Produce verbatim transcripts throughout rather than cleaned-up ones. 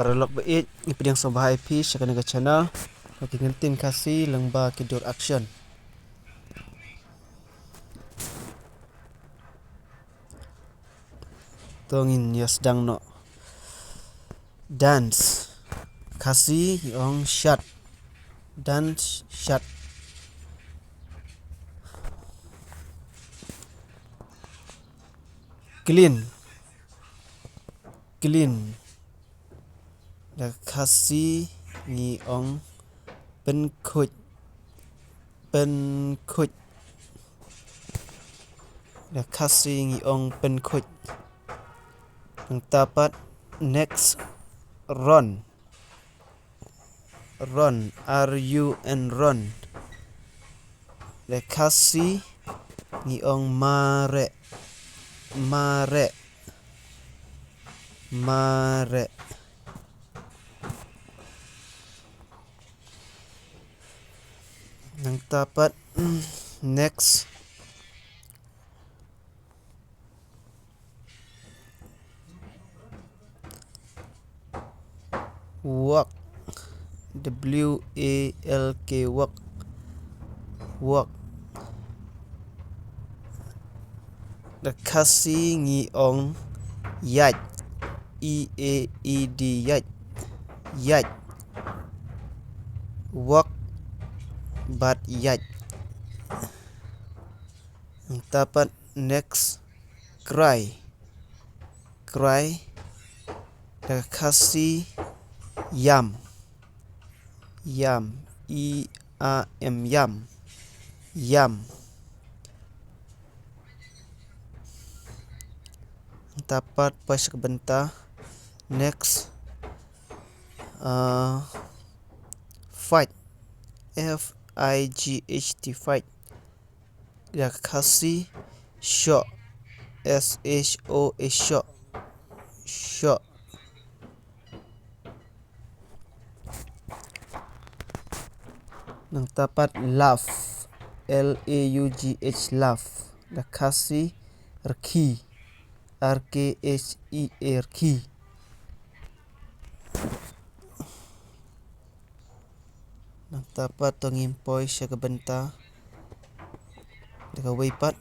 Paralok ba ïeit, ngi pdiang sngewbha ïa phi sha kane ka channel. Ba ki kyntien Khasi lyngba ki dur action. To ngin ïa sdang noh. Dance. Khasi ngi ong shad. Dance shad. Clean. Clean. Da Khasi ngi ong pynkhuid. Pynkhuid. Da Khasi ngi ong pynkhuid. Nangta pat next, run. Run, R U N, run. Da Khasi ngi ong mareh. Mareh. Mareh. Nangta pat, mm, next. Walk. W A L K, walk. Walk. Da Khasi ngi ong ïaid. E A I D, ïaid. Ïaid. Walk bad ïaid. Nangta pat next, cry. Cry. Da Khasi ïam. Ïam. E A M, ïam. Ïam. Nangta pat poi sha ka bynta. Next. Uh, fight. F I G H T, fight. Da Khasi shoh. S H O H, shoh. Shoh. Nangta pat laugh. L A U G H, laugh. Da Khasi rkhie. R K H I E, rkhie. Nangta pat to ngin poi sha ka bynta da kawei pat.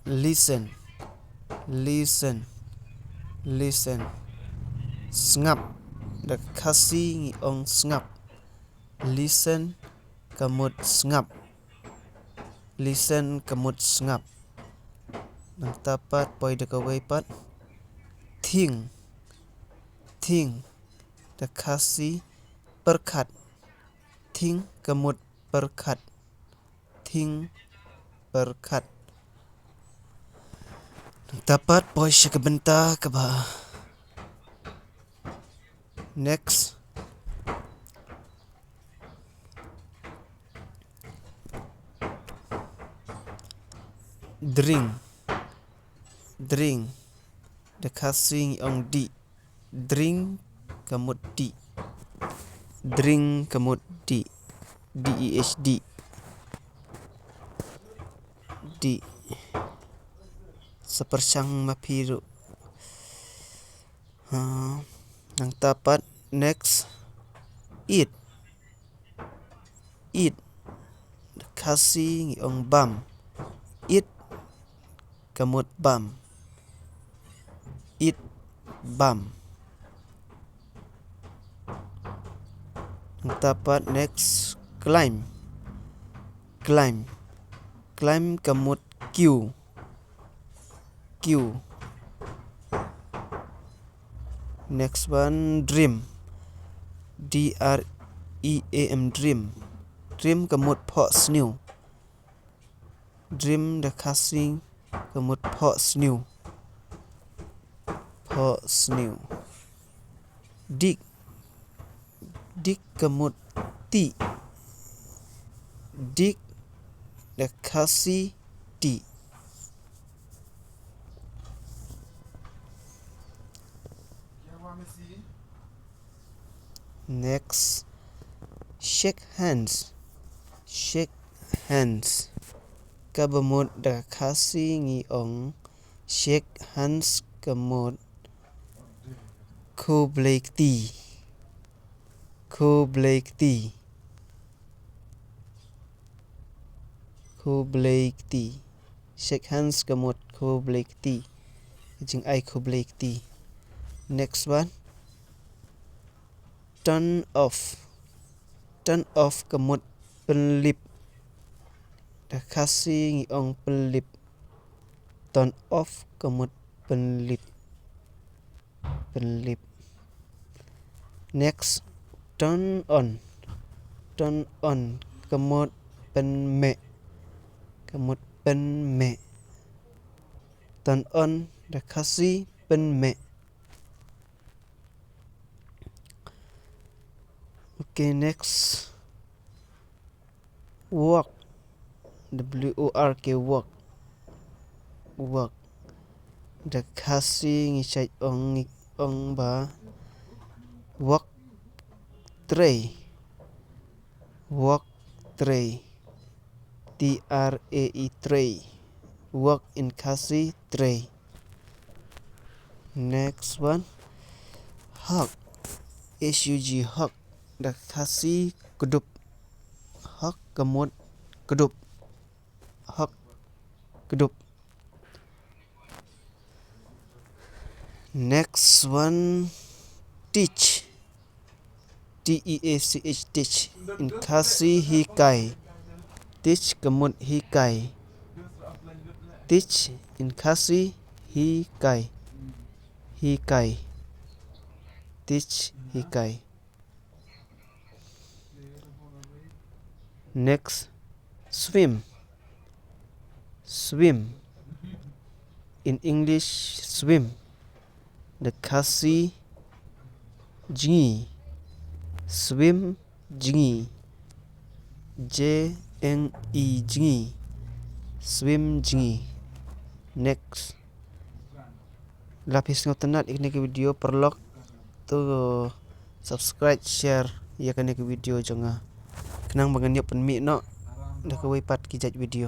Listen. Listen. Listen. Sngap. Da Khasi ngi ong sngap. Listen ka mut sngap. Listen ka mut sngap. Nangta pat poi da kawei pat. Think. Think. Da Khasi pyrkhat. Think ka mut pyrkhat. Think, pyrkhat. Nangta pat poi sha ka bynta kaba next. Drink. Drink. Da Khasi ngi ong dih. Drink ka mut dih. Drink ka mut dih. D E H, dih. Dih. Sa pyrshang ma phi ruh. Ha, nangta pat next. Eat. Eat. Khasi ngi ong bam. Eat ka mut bam. Eat, bam. Nangta pat next, climb. Climb. Climb ka mut kiew. Kiew. Next one, dream. D R E A M, dream. Dream ka mut phohsniew. Dream da Khasi ka mut phohsniew. Phohsniew. Dig. Dig ka mut tih. Dig da Khasi tih. Next, shake hands. Shake hands. Kaba mut da ka Khasi ngi ong shake hands ka mut khublei kti. Khublei kti. Khublei kti. Shake hands ka mut khublei kti. Ka jingai khublei kti. Next one. Turn off. Turn off ka mut pynlip. Da Khasi ngi ong pynlip. Turn off ka mut pynlip. Pynlip. Next, turn on. Turn on ka mut pynmeh. Ka mut pynmeh. Turn on da Khasi pynmeh. Okay, next. Work. W O R K, work. Work. Da Khasi ngi shait ong, ngi ong ba work trei. Work trei. T R E I, trei. Work in Khasi, trei. Next one. Hug. H U G, hug. Da Khasi kdup. Hug ka mut kdup. Hug kdup. Next one. Teach. T E A C H, teach. In Khasi hikai. Teach ka mut hikai. Teach in Khasi hikai. Hikai. Teach hikai. Next, swim. Swim. In English, swim. Da Khasi jngi. Swim jngi. J N G I, jngi. Swim jngi. Next. Lada phi sngewtynnad ïa kane ka video paralok, to subscribe, share ïa kane ka video jong nga. Khnang ba ngan ïoh pynmih noh da kawei pat ki jait video.